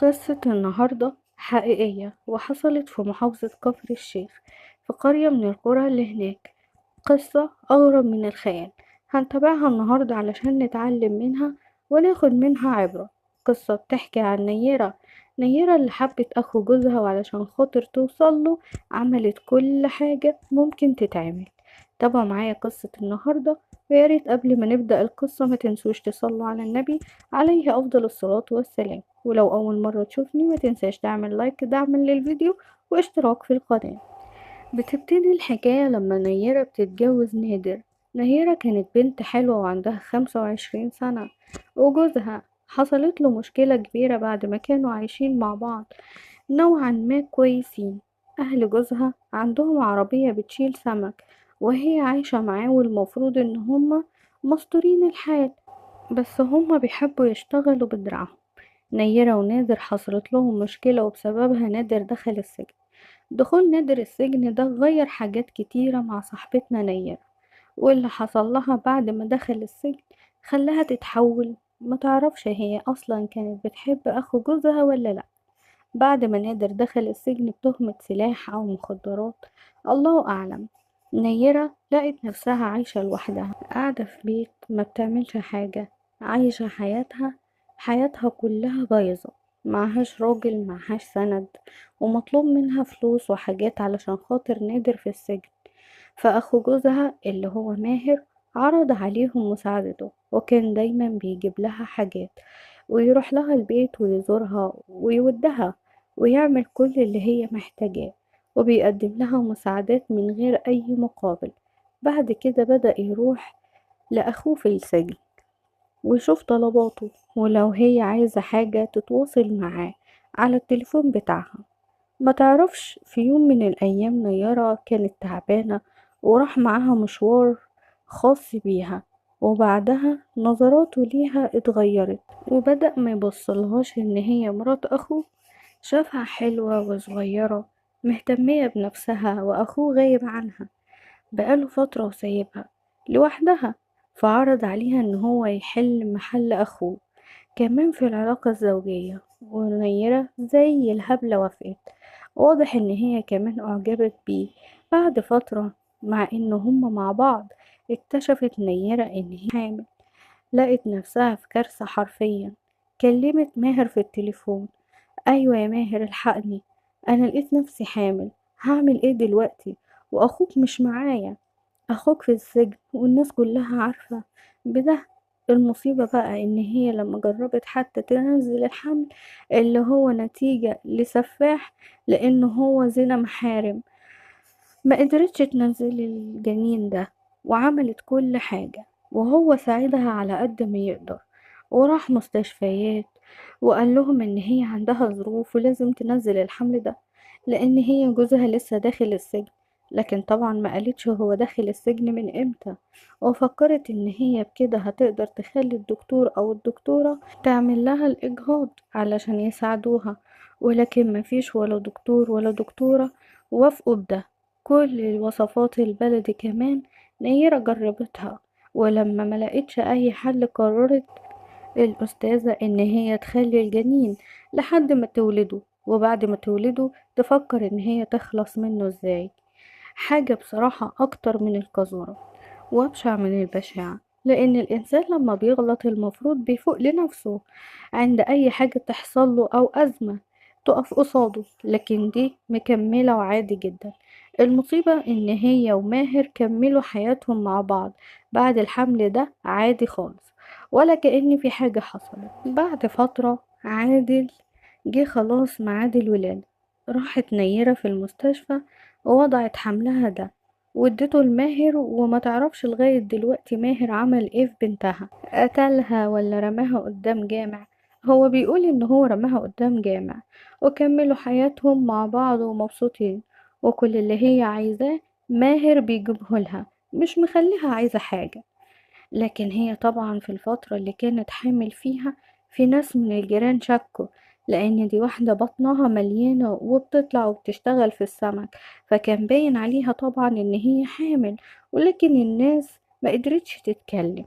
قصة النهاردة حقيقية وحصلت في محافظة كفر الشيخ في قرية من القرى اللي هناك. قصة أغرب من الخيال هنتابعها النهاردة علشان نتعلم منها وناخد منها عبرة. قصة بتحكي عن نيرة، نيرة اللي حبت أخو جوزها وعلشان خاطر توصله عملت كل حاجة ممكن تتعمل. تابعوا معايا قصة النهاردة، وياريت قبل ما نبدأ القصة ما تنسوش تصلوا على النبي عليه أفضل الصلاة والسلام. ولو أول مرة تشوفني ما تنساش تعمل لايك دعما للفيديو واشتراك في القناة. بتبتدي الحكاية لما نيرة بتتجوز نادر. نيرة كانت بنت حلوة وعندها 25 سنة، وجوزها حصلت له مشكلة كبيرة بعد ما كانوا عايشين مع بعض نوعا ما كويسين. أهل جوزها عندهم عربية بتشيل سمك وهي عايشة معاه، والمفروض ان هما مستورين الحال، بس هما بيحبوا يشتغلوا بدراعهم. نيرة ونادر حصلت لهم مشكلة وبسببها نادر دخل السجن. دخول نادر السجن ده غير حاجات كتيرة مع صاحبتنا نيرة، واللي حصل لها بعد ما دخل السجن خلاها تتحول، ما تعرفش هي اصلا كانت بتحب اخو جوزها ولا لا. بعد ما نادر دخل السجن بتهمة سلاح او مخدرات الله اعلم، نيرة لقت نفسها عايشة لوحدها، قاعدة في بيت ما بتعملش حاجة، عايشة حياتها كلها بايظة، معهاش راجل، معهاش سند، ومطلوب منها فلوس وحاجات علشان خاطر نادر في السجن. فأخو جوزها اللي هو ماهر عرض عليهم مساعدته، وكان دايما بيجيب لها حاجات ويروح لها البيت ويزورها ويودها ويعمل كل اللي هي محتاجاه، وبيقدم لها مساعدات من غير أي مقابل. بعد كده بدأ يروح لأخوه في السجن ويشوف طلباته، ولو هي عايزة حاجة تتواصل معاه على التليفون بتاعها. ما تعرفش في يوم من الأيام نيرة كانت تعبانة وراح معاها مشوار خاص بيها، وبعدها نظراته ليها اتغيرت وبدأ ما يبصلهاش ان هي مرات اخوه. شافها حلوة وصغيرة مهتمية بنفسها واخوه غايب عنها بقاله فترة وسايبها لوحدها، فعرض عليها ان هو يحل محل اخوه كمان في العلاقة الزوجية، ونيرة زي الهبلة وافقت. واضح ان هي كمان اعجبت بيه. بعد فترة مع ان هما مع بعض اكتشفت نيرة ان هي حامل، لقت نفسها في كارثة حرفيا. كلمت ماهر في التليفون، ايوه يا ماهر الحقني، انا لقيت نفسي حامل، هعمل ايه دلوقتي واخوك مش معايا، اخوك في السجن والناس كلها عارفة بده. المصيبة بقى ان هي لما جربت حتى تنزل الحمل اللي هو نتيجة لسفاح لانه هو زنا محارم، ما قدرتش تنزل الجنين ده، وعملت كل حاجة وهو ساعدها على قد ما يقدر، وراح مستشفيات وقال لهم ان هي عندها ظروف ولازم تنزل الحمل ده لان هي جوزها لسه داخل السجن. لكن طبعا ما قالتش هو داخل السجن من امتى، وفكرت ان هي بكده هتقدر تخلي الدكتور او الدكتورة تعمل لها الاجهاض علشان يساعدوها، ولكن مفيش ولا دكتور ولا دكتورة وافقوا بده. كل الوصفات البلدي كمان نيرة جربتها، ولما ما لقيتش اي حل قررت الأستاذة ان هي تخلي الجنين لحد ما تولده، وبعد ما تولده تفكر ان هي تخلص منه ازاي. حاجة بصراحة اكتر من القذارة وابشع من البشاعة، لان الانسان لما بيغلط المفروض بيفوق لنفسه عند اي حاجة تحصل له او ازمة تقف قصاده، لكن دي مكملة وعادي جدا. المصيبة ان هي وماهر كملوا حياتهم مع بعض بعد الحمل ده عادي خالص، ولا كأن في حاجة حصلت. بعد فترة عادل جه خلاص ميعاد الولادة، راحت نيرة في المستشفى ووضعت حملها ده واديته لماهر، وما تعرفش لغاية دلوقتي ماهر عمل ايه في بنتها، قتلها ولا رماها قدام جامع. هو بيقول ان هو رماها قدام جامع. وكملوا حياتهم مع بعض ومبسوطين، وكل اللي هي عايزاه ماهر بيجيبه لها، مش مخليها عايزة حاجة. لكن هي طبعا في الفترة اللي كانت حامل فيها في ناس من الجيران شكوا، لان دي واحدة بطنها مليانة وبتطلع وبتشتغل في السمك، فكان باين عليها طبعا ان هي حامل، ولكن الناس ما قدرتش تتكلم،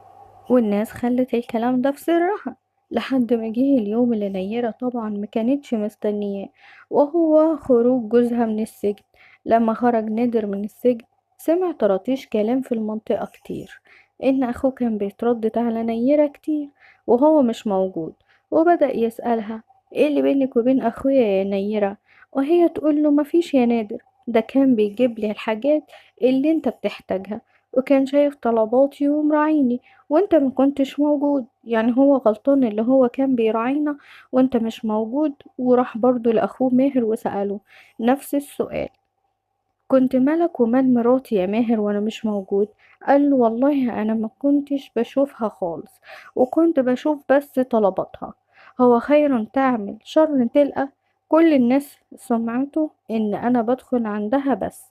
والناس خلت الكلام ده في سرها. لحد ما جه اليوم اللي نيرة طبعا ما كانتش مستنياه، وهو خروج جوزها من السجن. لما خرج نادر من السجن سمع طراطيش كلام في المنطقة كتير إن أخوه كان بيتردد على نيرة كتير وهو مش موجود، وبدأ يسألها ايه اللي بينك وبين أخويا يا نيرة؟ وهي تقول له مفيش يا نادر، ده كان بيجيب لي الحاجات اللي انت بتحتاجها وكان شايف طلباتي ومراعيني وانت ما كنتش موجود، يعني هو غلطان اللي هو كان بيراعينا وانت مش موجود. وراح برضو لأخوه ماهر وسأله نفس السؤال، كنت مالك ومال مراتي يا ماهر وانا مش موجود؟ قال له والله انا ما كنتش بشوفها خالص وكنت بشوف بس طلباتها. هو خير تعمل شر تلقى، كل الناس سمعته ان انا بدخل عندها بس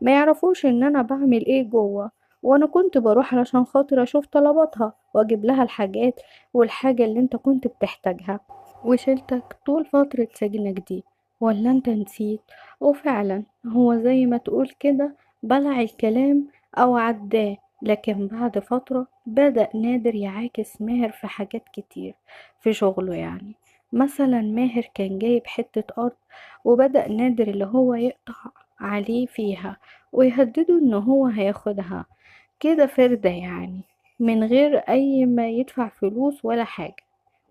ما يعرفوش ان انا بعمل ايه جوه، وانا كنت بروح علشان خاطر اشوف طلباتها واجيب لها الحاجات والحاجة اللي انت كنت بتحتاجها، وشيلتك طول فترة سجنك دي، ولا انت نسيت؟ وفعلا هو زي ما تقول كده بلع الكلام او عداه. لكن بعد فترة بدأ نادر يعاكس ماهر في حاجات كتير في شغله. يعني مثلا ماهر كان جايب حتة أرض، وبدأ نادر اللي هو يقطع عليه فيها ويهدده ان هو هياخدها كده فردة، يعني من غير اي ما يدفع فلوس ولا حاجة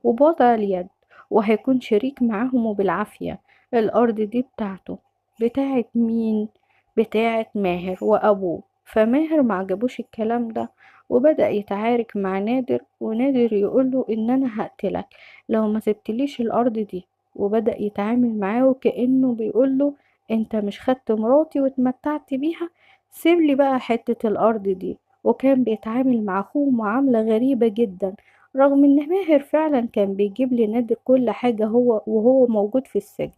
وبوضع اليد، وهيكون شريك معاهم وبالعافية. الأرض دي بتاعته، بتاعت مين؟ بتاعت ماهر وأبوه. فماهر معجبوش الكلام ده وبدأ يتعارك مع نادر، ونادر يقوله إن أنا هقتلك لو ما سبتليش الأرض دي، وبدأ يتعامل معاه وكأنه بيقوله أنت مش خدت مراتي واتمتعت بيها، سيبلي بقى حتة الأرض دي. وكان بيتعامل مع أخوه معاملة غريبة جدا، رغم إن ماهر فعلا كان بيجيب لنادر كل حاجة هو وهو موجود في السجن،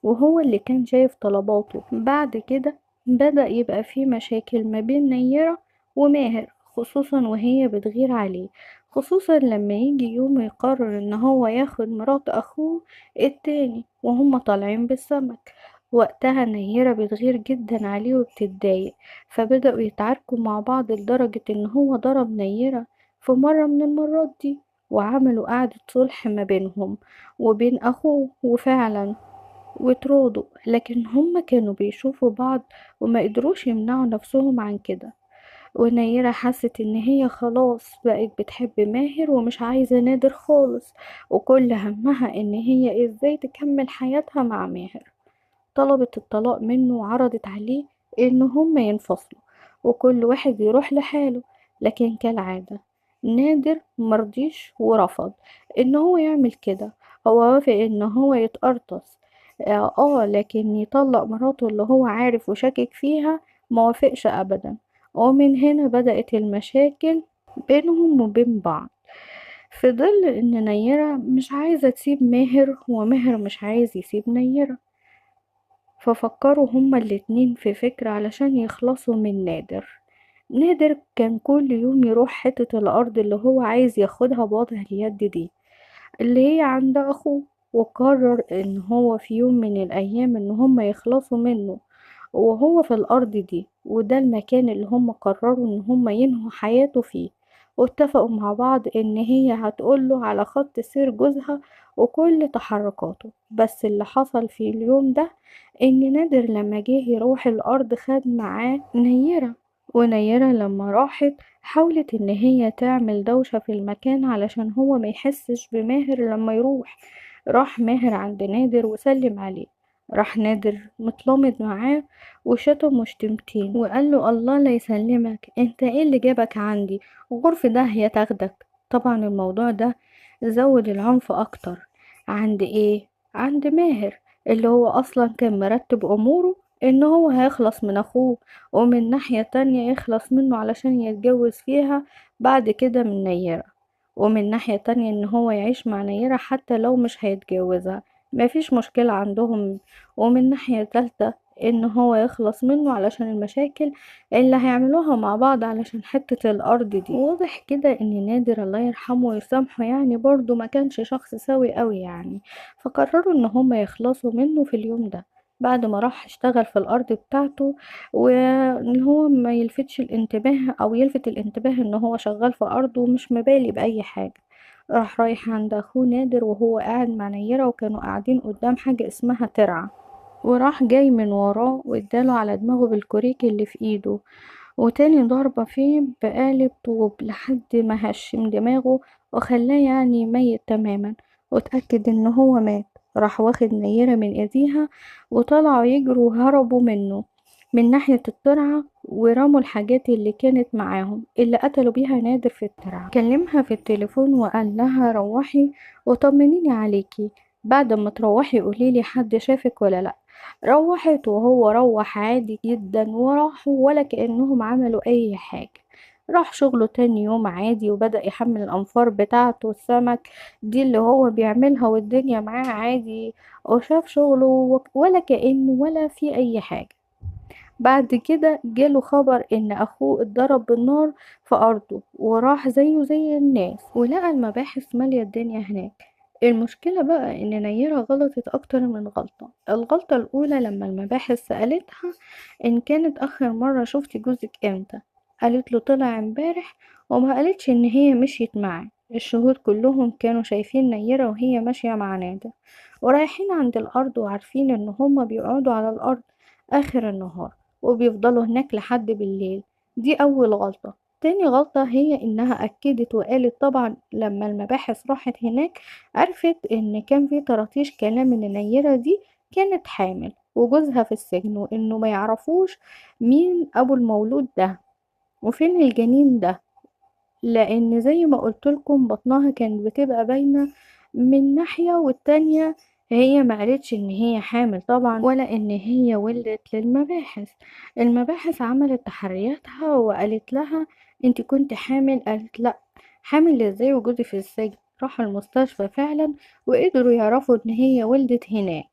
وهو اللي كان شايف طلباته. بعد كده بدأ يبقى فيه مشاكل ما بين نيرة وماهر، خصوصا وهي بتغير عليه، خصوصا لما يجي يوم يقرر ان هو ياخد مرات اخوه التاني وهم طالعين بالسمك. وقتها نيرة بتغير جدا عليه وبتتضايق، فبدأوا يتعاركوا مع بعض لدرجة ان هو ضرب نيرة في مرة من المرات دي، وعملوا قعدة صلح ما بينهم وبين اخوه، وفعلا واتراضوا. لكن هما كانوا بيشوفوا بعض وما قدروش يمنعوا نفسهم عن كده. ونيرة حست ان هي خلاص بقت بتحب ماهر ومش عايزة نادر خالص، وكل همها ان هي ازاي تكمل حياتها مع ماهر. طلبت الطلاق منه وعرضت عليه ان هما ينفصلوا وكل واحد يروح لحاله، لكن كالعادة نادر مرضيش ورفض ان هو يعمل كده. هو وافق ان هو يتقرطص لكن يطلق مراته اللي هو عارف وشاكك فيها موافقش ابدا. ومن هنا بدأت المشاكل بينهم وبين بعض، في ظل ان نيرة مش عايزة تسيب ماهر وماهر مش عايز يسيب نيرة. ففكروا هما الاتنين في فكرة علشان يخلصوا من نادر. نادر كان كل يوم يروح حتة الأرض اللي هو عايز ياخدها بوضع اليد دي اللي هي عند أخوه، وقرر ان هو في يوم من الأيام ان هما يخلصوا منه وهو في الأرض دي، وده المكان اللي هم قرروا ان هم ينهوا حياته فيه. واتفقوا مع بعض ان هي هتقوله على خط سير جوزها وكل تحركاته. بس اللي حصل في اليوم ده ان نادر لما جه يروح الأرض خد معاه نيرة، ونيرة لما راحت حاولت ان هي تعمل دوشة في المكان علشان هو ما يحسش بماهر لما يروح. راح ماهر عند نادر وسلم عليه، راح نادر متلامض معاه وشتمه شتمتين وقال له الله لا يسلمك، انت ايه اللي جابك عندي؟ غرفة ده هي تاخدك. طبعا الموضوع ده زود العنف اكتر عند ايه؟ عند ماهر اللي هو اصلا كان مرتب اموره ان هو هيخلص من اخوه، ومن ناحية تانية يخلص منه علشان يتجوز فيها بعد كده من نيرة، ومن ناحية تانية ان هو يعيش مع نيرة حتى لو مش هيتجوزها مفيش مشكلة عندهم، ومن ناحية تالتة ان هو يخلص منه علشان المشاكل اللي هيعملوها مع بعض علشان حتة الارض دي. واضح كده ان نادر الله يرحمه ويسامحه يعني برضو ما كانش شخص سوي قوي يعني، فقرروا ان هما يخلصوا منه في اليوم ده بعد ما راح اشتغل في الارض بتاعته، وان هو ما يلفتش الانتباه او يلفت الانتباه ان هو شغال في ارضه ومش مبالي باي حاجة. راح رايح عند اخوه نادر وهو قاعد مع نيرة، وكانوا قاعدين قدام حاجة اسمها ترعة، وراح جاي من وراه واداله على دماغه بالكوريك اللي في ايده، وتاني ضربة فيه بقالب طوب لحد ما هشم دماغه وخلاه يعني ميت تماما، واتأكد ان هو مات. راح واخد نيرة من ايديها وطلعوا يجروا وهربوا منه من ناحية الترعة، ورموا الحاجات اللي كانت معاهم اللي قتلوا بيها نادر في الترعة. كلمها في التليفون وقال لها روحي وطمنيني عليكي، بعد ما تروحي قوليلي حد شافك ولا لا. روحت وهو روح عادي جدا، وراحوا ولا كأنهم عملوا اي حاجة. راح شغله تاني يوم عادي، وبدأ يحمل الأنفار بتاعته السمك دي اللي هو بيعملها، والدنيا معاه عادي، وشاف شغله ولا كأنه ولا في أي حاجة. بعد كده جاله خبر ان اخوه اتضرب بالنار في ارضه، وراح زيه زي الناس، ولقى المباحث مالية الدنيا هناك. المشكلة بقى ان نيرة غلطت اكتر من غلطة. الغلطة الاولى لما المباحث سألتها ان كانت اخر مرة شفتي جوزك امتى، قالت له طلع امبارح، وما قالتش ان هي مشيت معاه. الشهود كلهم كانوا شايفين نيرة وهي ماشية مع نادر ورايحين عند الارض، وعارفين ان هما بيقعدوا على الارض اخر النهار وبيفضلوا هناك لحد بالليل. دي اول غلطة. تاني غلطة هي انها اكدت وقالت طبعا لما المباحث راحت هناك عرفت ان كان في طراطيش كلام ان نيرة دي كانت حامل وجوزها في السجن، وانه ما يعرفوش مين ابو المولود ده وفين الجنين ده، لان زي ما قلتلكم بطنها كانت بتبقى باينة من ناحية، والتانية هي ما قالتش ان هي حامل طبعا ولا ان هي ولدت للمباحث. المباحث عملت تحرياتها وقالت لها انت كنت حامل، قالت لا، حامل ازاي وجوزي في السجن؟ راحوا المستشفى فعلا وقدروا يعرفوا ان هي ولدت هناك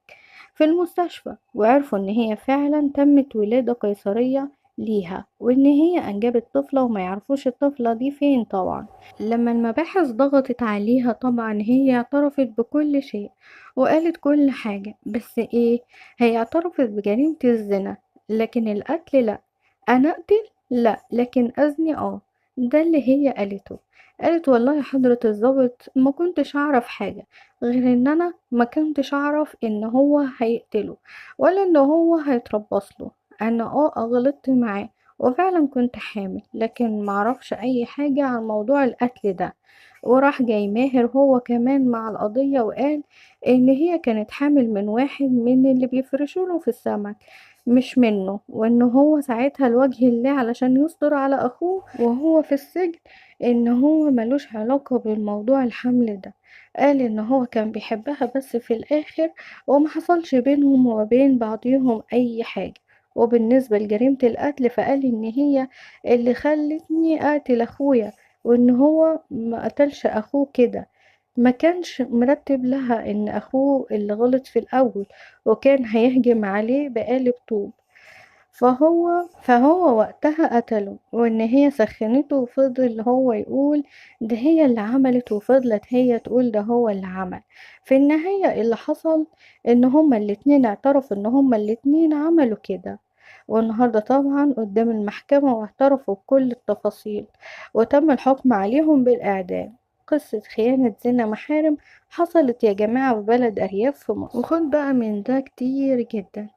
في المستشفى، وعرفوا ان هي فعلا تمت ولادة قيصرية ليها، وان هي انجبت طفلة وما يعرفوش الطفلة دي فين. طبعا لما المباحث ضغطت عليها طبعا هي اعترفت بكل شيء وقالت كل حاجة، بس ايه، هي اعترفت بجريمة الزنا لكن القتل لا. انا اقتل لا، لكن اذني ده اللي هي قالته. قالت والله يا حضرة الضابط ما كنتش اعرف حاجة غير ان انا ما كنتش اعرف ان هو هيقتله ولا ان هو هيتربص له، انا غلطت معاه وفعلا كنت حامل، لكن معرفش اي حاجة عن موضوع القتل ده. وراح جاي ماهر هو كمان مع القضية وقال ان هي كانت حامل من واحد من اللي بيفرشوله في السمك مش منه، وان هو ساعتها لوجه الله علشان يستر على اخوه وهو في السجن ان هو ملوش علاقة بالموضوع الحمل ده. قال ان هو كان بيحبها بس في الاخر وما حصلش بينهم وبين بعضيهم اي حاجة. وبالنسبة لجريمة القتل فقال ان هي اللي خلتني اقتل اخويا، وان هو ما قتلش اخوه كده، ما كانش مرتب لها ان اخوه اللي غلط في الاول وكان هيهجم عليه بقالب طوب، فهو وقتها قتله، وان هي سخنته وفضل هو يقول ده هي اللي عملت، وفضلت هي تقول ده هو اللي عمل. في النهاية اللي حصل ان هما الاتنين اعترفوا ان هما الاتنين عملوا كده، والنهاردة طبعا قدام المحكمة واعترفوا بكل التفاصيل وتم الحكم عليهم بالإعدام. قصة خيانة زنا محارم حصلت يا جماعة في بلد أرياف في مصر. وخد بقى من ده كتير جدا.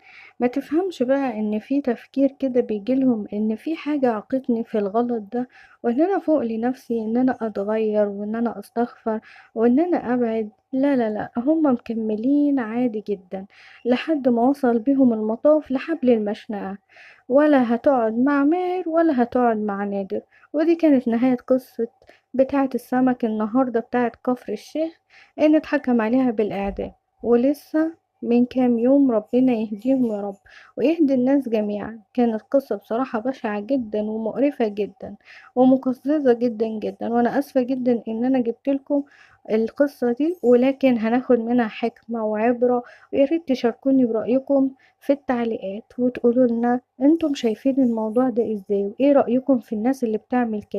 ما تفهمش بقى ان في تفكير كده بيجيلهم ان في حاجة عاقتني في الغلط ده، وان انا فوق لنفسي ان انا اتغير وان انا استغفر وان انا ابعد. لا لا لا، هم مكملين عادي جدا لحد ما وصل بيهم المطاف لحبل المشنقة، ولا هتقعد مع ماهر ولا هتقعد مع نادر. ودي كانت نهاية قصة بتاعة السمك النهاردة بتاعة كفر الشيخ، ان اتحكم عليها بالإعدام. ولسه من كام يوم، ربنا يهديهم يا رب ويهدي الناس جميعا. كانت قصة بصراحة بشعة جدا ومقرفة جدا ومقززة جدا جدا، وانا اسفة جدا ان انا جبتلكم القصة دي، ولكن هناخد منها حكمة وعبرة. ويا ريت تشاركوني برأيكم في التعليقات وتقولوا لنا انتم شايفين الموضوع ده ازاي، وايه رأيكم في الناس اللي بتعمل كده.